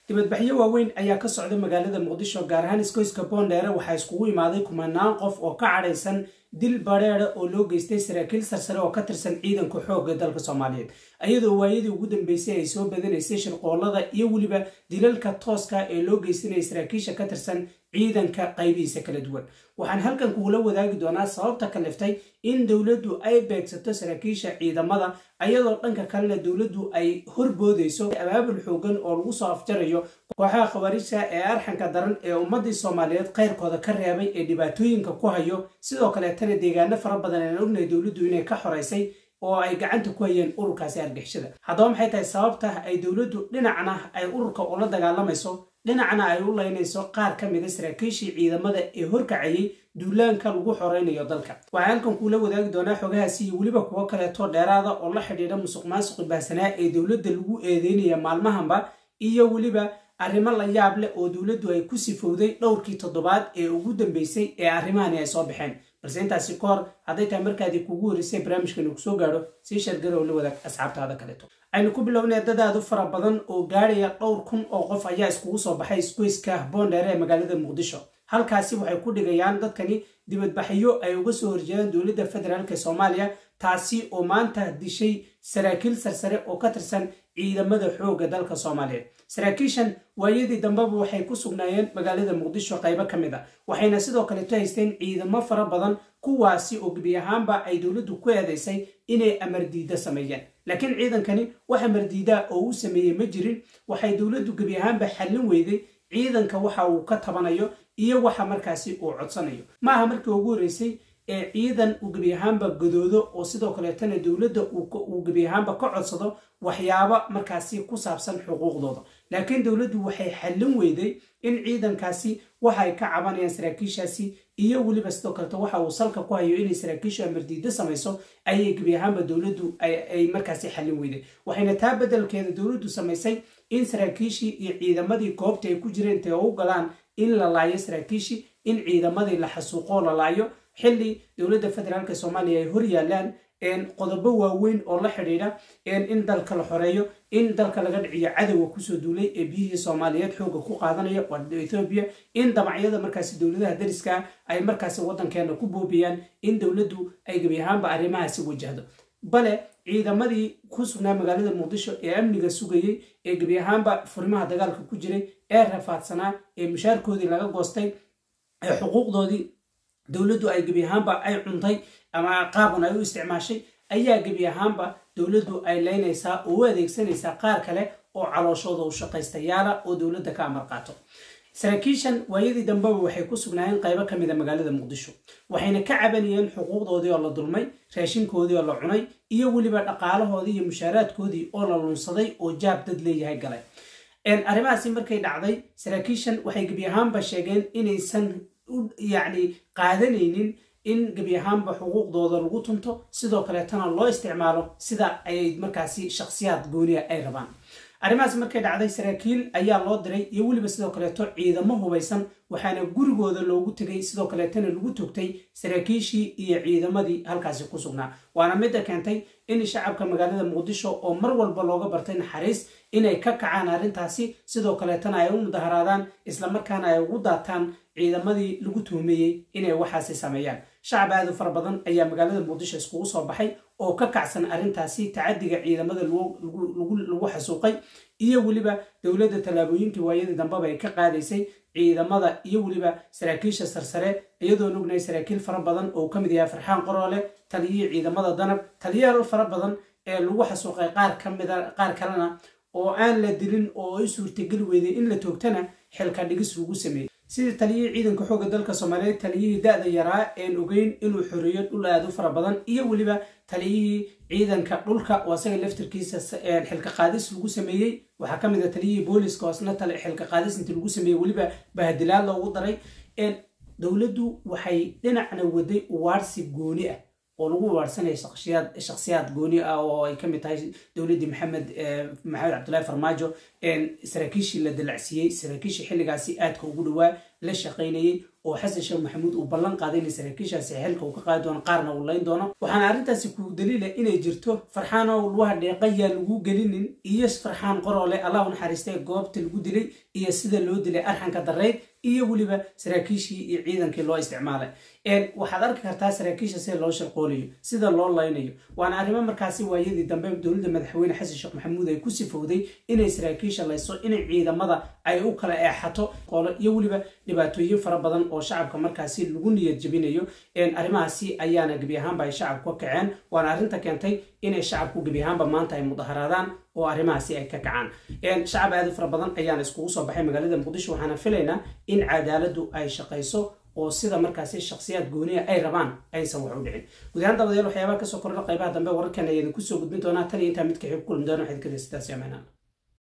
Dibadbaxyo waaweyn ayaa ka socda magaalada Muqdisho, gaar ahaan iskoyska Boondheere. Waxaa iskugu imaaday kumanaan qof oo ka cadhaysan dil bareera oo loo geystay saraakiil sarsare oo ka tirsan ciidanka xoogga dalka Soomaaliyeed, iyadoo waayadii ugu dambeysay ay soo badanaysay shirqoolada iyo weliba dilalka tooska ee loo geysanayay saraakiisha ka tirsan ciidanka qaybihiisa kala duwan. Waxaan halkan kugula wadaagi doonaa sababta kaliftay in dowladdu ay beegsato saraakiisha ciidamada, ayadoo dhanka kalena dowladdu ay horboodayso abaabul xoogan oo lagu soo afjarayo kooxaha khawaarijta ee arxanka daran ee ummadii Soomaaliyeed khayrkooda ka reebay ee dhibaatooyinka ku hayo. Sidoo kaleetana deegaano fara badan aan ognahay dowladdu inay ka xoraysay oo ay gacanta ku hayeen ururkaasi argixishada. Haddaba maxay tahay sababta ay dowladdu dhinacna ay ururka ula dagaalamayso, dhinacna ay u laynayso qaar ka mida saraakiishii ciidamada ee horkacayay duulaanka lagu xoreynayo dalka? Waxaan halkan kuula wadaagi doonaa xogahaasi iyo weliba kuwo kaleeto dheeraada oo la xidhiidha musuq maasuqi baahsanaa ee dowladda lagu eedeynaya maalmahanba, iyo weliba arrimo la yaab leh oo dowladdu ay ku sifowday dhowrkii toddobaad ee ugu dambeysay ee arrimahani ay soo baxeen. Balse intaasi ka hor, hadday tahay markaadii kugu horreysay barnaamijkan uu kusoo gaadho, sii shargara oo la wadaag asxaabtaada kaleeto. Aynu ku bilownay, dad aad u fara badan oo gaadhaya dhowr kun oo qof ayaa iskugu soo baxay isgoyska Boondheere ee magaalada Muqdisho. Halkaasi waxay ku dhigayaan dadkani dibadbaxyo ay uga soo horjeedaan dowladda federaalk Soomaaliya, taasi oo maanta dishay saraakiil sarsare oo ka tirsan ciidamada xoogga dalka Soomaaliyeed. Saraakiishan waayadii dambeba waxay ku sugnaayeen magaalada Muqdisho qaybo ka mid a, waxayna sidoo kaleto haysteen ciidamo fara badan, kuwaasi oo gebi ahaanba ay dowladdu ku eedaysay inay amardiida sameeyeen. Laakiin ciidankani wax amardiidaa oo uu sameeyey ma jirin. Waxay dowladdu gebi ahaanba xallin weyday ciidanka waxa uu ka tabanayo iyo waxa markaasi uu codsanayo. Ma aha markii ugu horreysay ee ciidan uu gebi ahaanba gadoodo oo sidoo kaleetana dowladda uu gebi ahaanba ka codsado waxyaabo markaasi ku saabsan xuquuqdooda, laakiin dowladdu waxay xallin weyday in ciidankaasi waxay ka cabanayaan saraakiishaasi iyo weliba sidoo kaleeto waxa uu salka ku hayo inay saraakiishu amardiido samayso ayay gebi ahaanba dowladdu ay markaasi xallin weyday. Waxayna taa beddelkeeda dowladdu samaysay in saraakiishii iyo ciidamadii goobta ay ku jireen intay u galaan in la laayo saraakiishii, in ciidamadii la xasuuqoo la laayo, xilli dowladda federaalk Soomaaliya ay hor yaalaan qodobo waaweyn oo la xidhiidha in dalka la xoreeyo, in dalka laga dhiciyo cadowga kusoo duulay ee biyihii Soomaaliyeed xooga ku qaadanaya waa Ethoobiya, in damacyada markaasi dowladaha dariska ay markaasi waddankeena ku boobiyaan, in dowladdu ay gebi ahaanba arrimahaasi wajahdo. Bale ciidamadii ku sugnaa magaalada Muqdisho ee amniga sugayey ee gebi ahaanba furimaha dagaalka ku jiray ee rafaadsanaa ee mushaarkoodii laga goostay ee xuquuqdoodii dowladdu ay gebi ahaanba ay cuntay ama qaabun ay u isticmaashay ayaa gebi ahaanba dowladdu ay leynaysaa oo u adeegsanaysaa qaar kale oo calooshooda u shaqaystayaala oo dowladda ka amar qaato. Saraakiishan waayadii dambeba waxay ku sugnaayeen qaybo ka mida magaalada Muqdisho, waxayna ka cabanayeen xuquuqdoodii oo la dulmay, raashinkoodii oo la cunay, iyo weliba dhaqaalahoodii iyo mushaaraadkoodii oo la lunsaday oo jaab dad leeyahay galay. Arrimahaasi markay dhacday, saraakiishan waxay gebi ahaanba sheegeen inaysan yacni qaadanaynin in gebi ahaanba xuquuqdooda lagu tunto, sidoo kaleetana loo isticmaalo sida ay markaasi shakhsiyaad gooniya ay rabaan. Arrimahaas markay dhacday, saraakiil ayaa loo diray iyo weliba sidoo kaleeto ciidamo hubaysan, waxaana gurigooda loogu tegay, sidoo kaleetana lagu togtay saraakiishii iyo ciidamadii halkaasi ku sugnaa. Waana midda keentay in shacabka magaalada Muqdisho oo mar walba looga bartay naxariis inay ka kacaan arrintaasi, sidoo kaleetana ay u mudaharaadaan, islamarkaana ay ugu daataan ciidamadii lagu tuhmeeyey inay waxaasi sameeyaan. Shacab aad u fara badan ayaa magaalada Muqdisho iskugu soo baxay oo ka kacsan arrintaasi, tacadiga ciidamada lagu xasuuqay iyo weliba dowladda tallaabooyinkii waayadii dambeba ay ka qaadaysay ciidamada iyo weliba saraakiisha sarsare, iyadoon ognahay saraakiil fara badan oo ka mid yahay Farxaan Qoroole, taliyihii ciidamada Danab, taliyayaal fara badan ee lagu xasuuqay, qaar ka mida, qaar kalena oo aan la dilin oo ay suurtageli weyday in la toogtana xilka dhigis lagu sameeyey, sidii taliyihii ciidanka xoogga dalka Soomaaliyeed, taliyihii da-da yaraa een ogeyn inuu xoreeyo dhul aad u fara badan, iyo weliba taliyihii ciidanka dhulka oo asaga laftirkiisa xilka qaadis lagu sameeyey. Waxaa ka mid a taliyihii booliska oo isna xilka qaadis intii lagu sameeyey weliba bahdilaad loogu daray. Dowladdu waxay dhinacna waday uwaarsi gooni ah oo lagu uwaarsanaya shakhsiyaad gooni ah oo ay ka mid tahay dowladdii Maxamed Cabdullaahi Farmaajo, saraakiishii la dalacsiiyey, saraakiishii xilligaasi aadka ugu dhowaa. La shaqaynayey oo Xasan Sheekh Maxamuud uu ballan qaaday inay saraakiishaasi xilka uu ka qaadi doono, qaarna uu layn doono. Waxaana arrintaasi ku daliila inay jirto Farxaan oo lugaha dheeqayaa lagu gelinin iyo Farxaan Qoroole, Allah u naxariistay, goobta lagu dilay iyo sida loo dilay arxanka darreyd, iyo weliba saraakiishii iyo ciidankii loo isticmaalay. Waxaad arki kartaa saraakiisha sida loo shirqoolayo, sida loo laynayo. Waana arrimo markaasi waayadii dambe dowladda madaxweyne Xasan Sheekh Maxamuud ay ku sifowday inay saraakiisha layso, inay ciidamada ay u kala eexato qolo, iyo weliba dhibaatooyin fara badan oo shacabka markaasi lagu niyad jebinayo. Arrimahaasi ayaana gebi ahaanba ay shacabku ka kaceen, waana arrinta keentay inay shacabku gebi ahaanba maanta ay mudaharaadaan oo arrimahaasi ay ka kacaan. Shacab aad u fara badan ayaana iskugu soo baxay magaalada Muqdisho, waxaana filaynaa in cadaaladdu ay shaqayso oo sida markaasi shakhsiyaad gooniya ay rabaan aysan wax u dhicin. Guud ahaan dabadayaal, waxyaabaha kasoo kordha qaybaha dambe wararkan ayaa idinku soo gudbin doonaa. Tan iyo intaa midka xig kulmi doona, waxaad ka sidaas amaanaan.